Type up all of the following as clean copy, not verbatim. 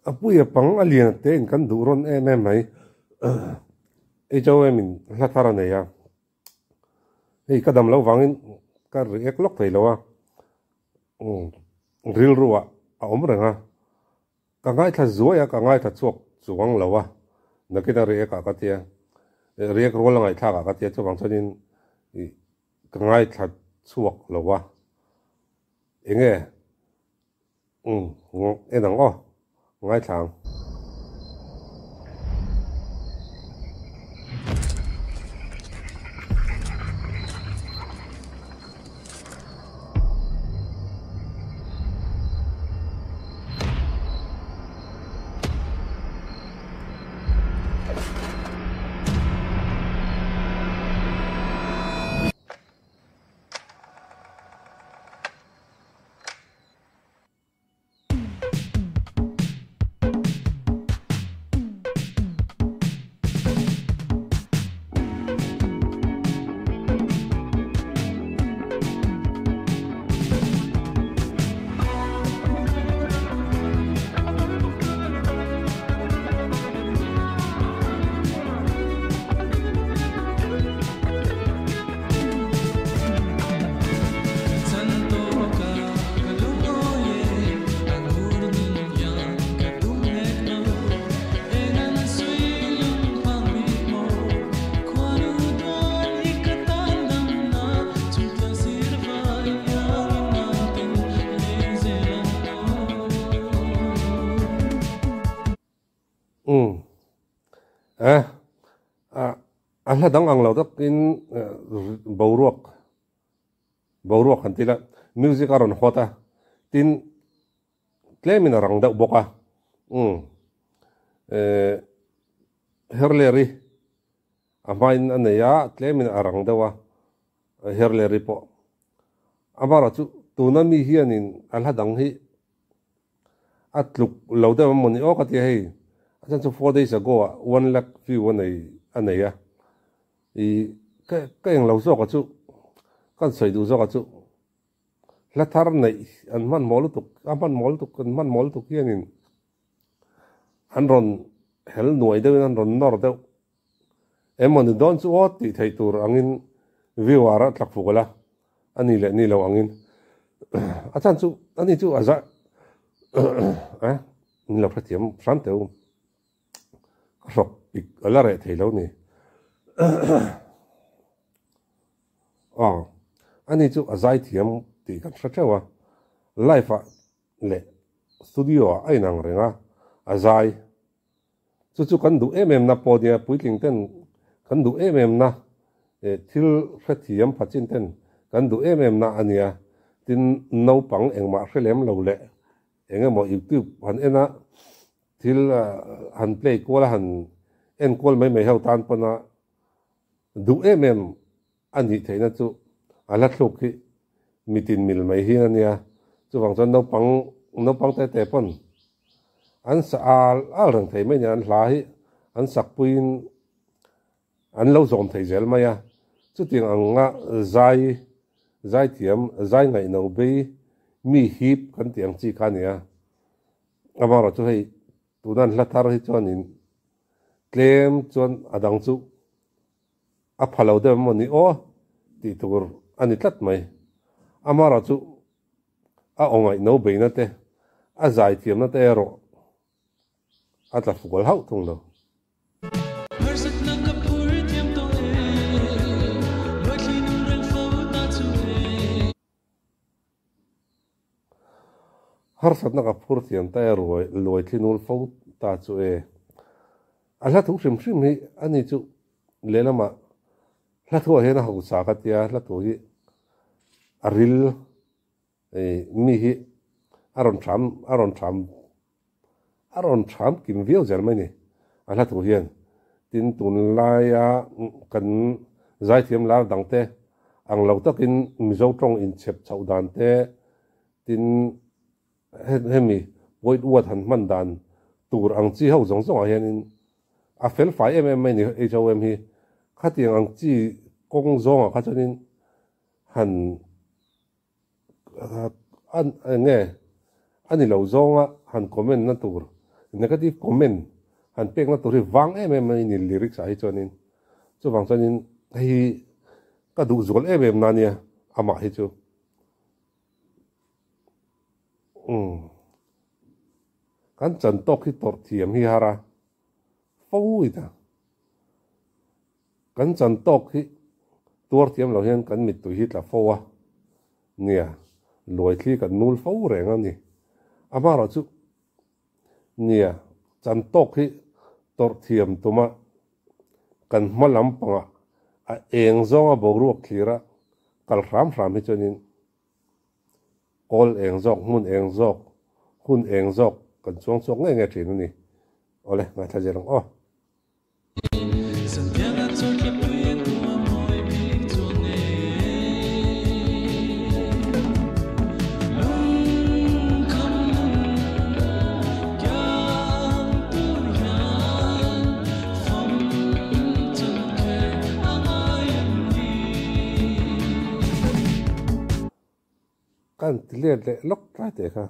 A puia pang a lian te in kan duh rawn em em mai. HOM in hla thar a nei a. Hei ka dam loh vangin ka react lawk thei lo a. Rilru ah a awm reng a. Ka ngaithla zuai a, ka ngaithla chhuak chuang lo a. Nakin a react ah ka tia. React rual a ngaihthlak ah ka tia chuvang chuanin ka ngaithla chhuak lo a. Enge? Umm en ang aw, ngaithla ang. Umm eh a hla dang ang lo takin boruak boruak han ti la music a rawn hawt a tin tlemin a rang deuh bawk a umm eh herleri a hmain a nei a tlemin a rang deuh a herleri pawh amaherawhchu tuna mi hianin a hla dang hi A tluk lo deuh emaw ni aw ka ti a hei, a chhan chu 4 days ago ah 1 lakh view a nei a nei a, i ka ka eng lo zawk a chu kan sawi duh zawk a chu hla thar neih an hmanhmawh lutuk a hmanhmawh lutuk an hmanhmawh lutuk hianin an rawn hel nuai deuhin an rawn nawr deuh emaw ni dawn chu aw tih theih tur angin viewer a tlak fuk la a ni leh ni lo angin a chhan chu ani chu a za a ni lo hrethiam hram teh u ka hrawk pik a la reh thei lo ni aw ani chu a zai thiam tih kan hre theuh a live ah leh studio ah a inang reng a a zai. Chu chu kan duh em em na pawh nia, puitling ten kan duh em em na, thil hrethiam phachin ten kan duh em em na a nia. Tin, naupang engmah hre lem lo leh eng emaw YouTube han en a, thil han play kual a, han en kual mai mai ho tan pawn a duh em em a nih theihna chu a hla thluk hi mitin mil mai hi a nia. Chuvang chuan naupang naupang te te pawn an sa al al reng thei mai a ni. An hla hi an sak puiin an lo zawm thei zel mai a. Chutiang anga zai zaithiam zai ngaihno bei mi hip kan tih ang chi kha a ni a. Amaherawhchu hei tuna an hla thar hi chuanin tlem chuan a dang chu A pha lo deuh emaw ni aw tih tur a ni tlat mai. Amara chu a aw ngaihno beina te, a zaithiamna te erawh a tla fual hauh thung lo. Harsatna ka phur thiam tawh e, Luaithli nu reng fo ta chu e. Harsatna ka phur thiam ta e, Luaithli nul fo ta chu e. A hla thu hrim hrim hi a ni chu lehlamah hla thuah hian a hausa ka tia, hla thu hi a ril mi hi a rawn tham a rawn tham a rawn tham kim viau zel mai ni a hla thu hian. Tin tunlaia kan zaithiam lar dangte ang lo takin Mizo tawng inchhep chhoh dan te tin Hemi point word han hman dan tur ang chi ho zawng zawngah hianin a fel fai em em mai ni HOM hi. Khatiang ang chi kawng zawngah kha chuanin han eng nge a ni lo zawnga han comment na tur Negative comment han pekna tur hi vang em em mai ni lyrics ah hi chuanin chuvang chuanin hei hi ka duh zual em em na nia amah hi chu umm kan chan tawk hi tawrh thiam hi har a fo ina kan chan tawk hi tuar thiam lo hian kan mittui hi tla fo a nia luaithli kan nul fo reng a ni amaherawhchu Nia, chan tawk hi tawrh thiam tuma kan hma lampangah a eng zawnga boruak thlira kal hram hram hi chuanin kawl eng zawk, hmun eng zawk, hun eng zawk kan chuang chhuak ngei ngei thin a ni. Awle, ngaithla zel ang aw. Kan ti let leh lawk tlai teh kha.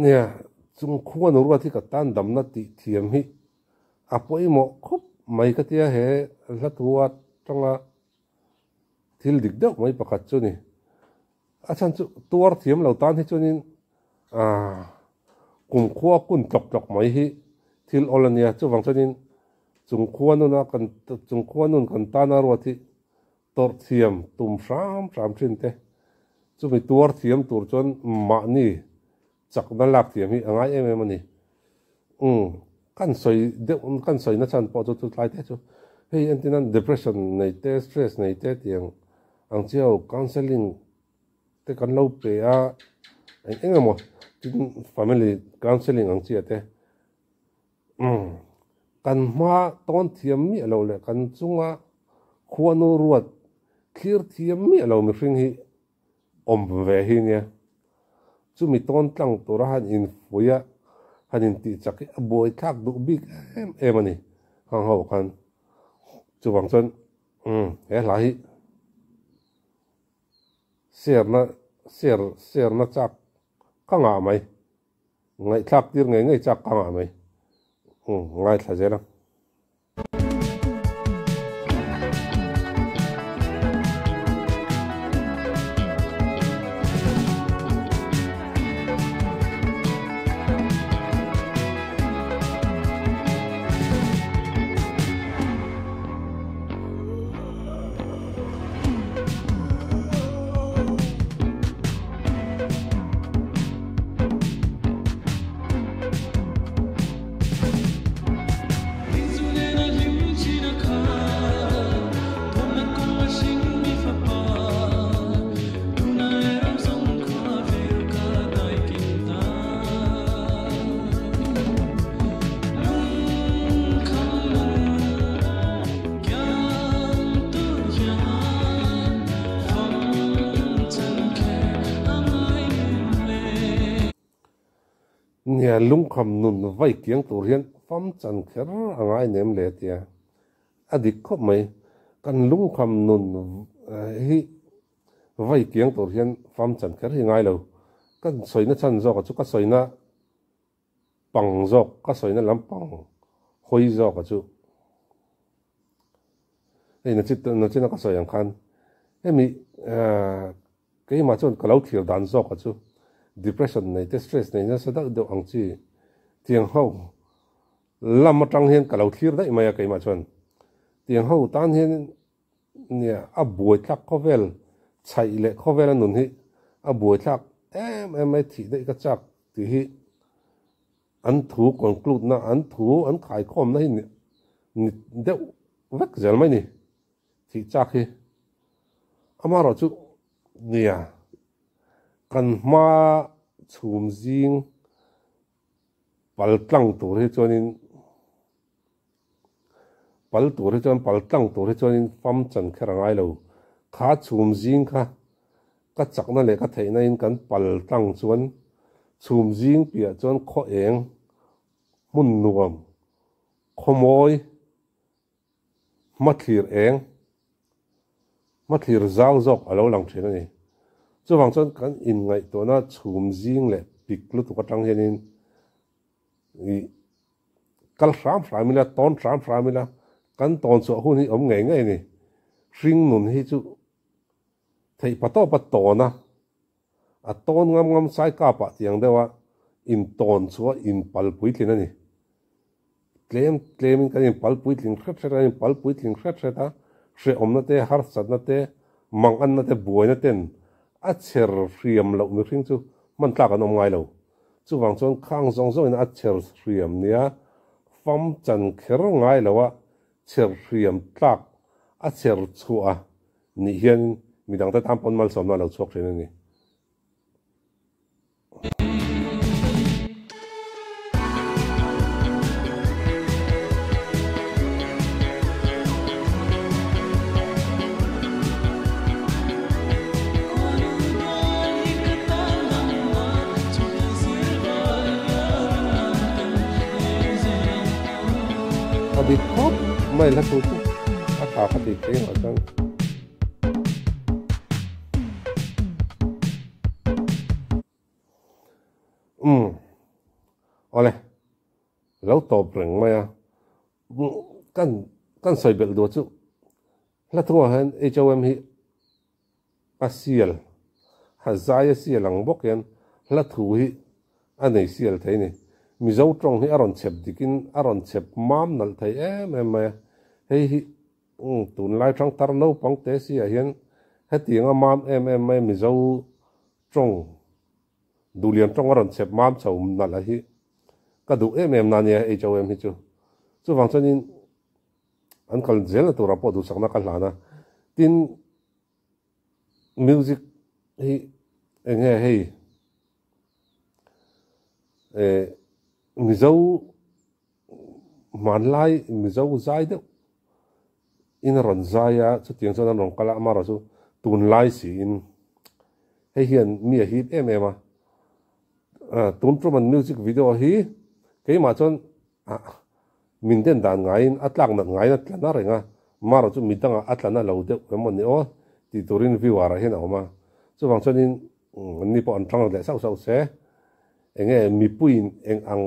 Nia, chung khuan ruat hi ka tan damna tih thiam hi a pawimawh khawp mai ka tia he hla thu atanga thil dik deuh mai pakhat chu ni. A chhan chu tuar thiam lo tan hi chuanin aah kumkhua kun tlawk tlawk mai hi thil awl a nia. Chuvang chuanin chung khua nuna kan chung khua nun kan tana ruat hi tawrh thiam tum hram hram thin te. Chumi tuar thiam tur chuan mahni chakna lak thiam hi a ngai em em a ni. Umm kan sawi deuh kan sawi na chhan pawh chu chu tlai te chu hei entin an depression nei te stress nei te tiang ang chiao counselling te kan lo pe a eng eng emaw tin family counselling ang chiah te umm kan hma tawn thiam miah lo leh kan chunga khuanu ruat thlir thiam miah lo mihring hi awm ve hi nia. Chumi tawn tlang tura han infuih a, han intih chak hi a buai thlak duh bik em em a ni hang ho khan. Chuvang chuan umm he hla hi share na share share na chak ka ngah mai. Ngaihthlak tir ngei ngei chak ka ngah mai. Umm ngaithla zel ang. Nia, lungkham nun vai kiang tur hian fam chan kher a ngai nem le tia a dik khawp mai. Kan lungkham nun hi vai kiang tur hian fam chan kher hi ngai lo. Kan sawina chhan zawk a chu ka sawina pang zawk, ka sawina lampang hawi zawk a chu. Hei nachina ka sawi ang khan hemi keimah chuan ka lo thlir dan zawk a chu depression nei te stress nei nasa deuh deuh ang chi tiang ho lam atang hian ka lo thlir daih mai a keimah chuan tiang ho tan hian nia a buaithlak khawvel chhaih leh khawvel a nun hi a buaithlak em em mai thih daih ka chak tih hi An thu conclude na, an thu an khaikhawmna hi ni deuh vek zel mai ni. Thih chak hi amaherawh chu nia kan hma chhum zing pal tlang tur hi chuanin pal tur hi chuan pal tlang tur hi chuanin fam chan kher a ngai lo. Kha chhum zing kha ka chakna leh ka theihna in kan pal tlang chuan chhum zing piah chuan khaw eng hmun nuam khaw mawi Hmathlir eng, hmathlir zau zawk a lo lang thin a ni. Chuvang chuan kan inngaihtuahna chhum zing leh pik lutuk atang hianin ih kal hram hram ila, tawn hram hram ila, kan tawn chhuah hun hi awm ngei ngei a ni. Hring nun hi chu theih pa tawpa tawn a, a tawn ngam ngam sai kapah tiang deuha intawn chhuah inpal puitlin a ni. Tlem tlemin kan inpal puitling hret hret a, kan inpal puitling hret hret a, hrehawmna te, harsatna te, manganna te, buaina ten a chher hriam loh mihring chu hman tlak an awm ngai lo. Chuvang chuan khang zawng zawngin a chher hriam nia fam chan kher ngai loa chher hriam tlak a chher chhuah a nih hian midangte tan pawn malsawmna a lo chhuak thin a ni. A dik khawp mai hla thu chu a tha ka tih theih ngah chuan. Umm awle lo tawp reng mai a kan kan sawi belh duh chu hla thungah hian HOM hi a sial a zai a sial ang bawk hian hla thu hi a nei sial thei a ni. Mizo tawng hi a rawn chhep dikin a rawn chhep mam nalh thei em em mai a hei hi Umm tunlai thangthar naupang te si ah hian hetiang a mam em em mai Mizo tawng Duhlian tawng a rawn chhep mam chho nalh a hi ka duh em em na nia HOM hi chu. Chuvang chuanin an kal zelna turah pawh duhsakna ka hlan a. Tin music hi eng nge hei eh Mizo Hmanlai Mizo zai deuh in a rawn zai a, chutiang chuan an rawn kal a, amaherawh chu tunlai siin hei hian mi a hip em em a. Tun tum an music video hi keimah chuan min den dan ngaiin a tlak nat ngaiin a tla na reng a, amaherawh chu midangah a tla na lo deuh em maw ni aw tih turin viewer ah hian a awm a. Chuvang chuanin Anni pawh an tang leh sauh sauh se, enge mipuiin eng ang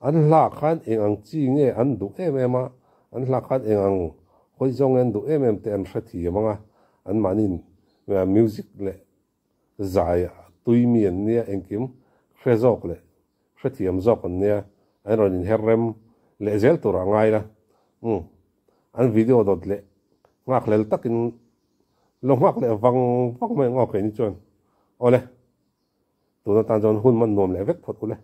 an hla khan eng ang chi nge an duh em em a, an hla khan eng ang hawi zawng nge an duh em em te an hre thiam ang a, anmahniin music leh zai tui mi an nia engkim hre zawk leh hrethiam zawk an nia, an rawn inher rem leh zel tur a ngai la, umm an video dawt leh nghakhlel takin Lo nghak leh vang vang mai ang aw keini chuan. Awle, tun atan chuan hun man nuam leh vek phawt ule.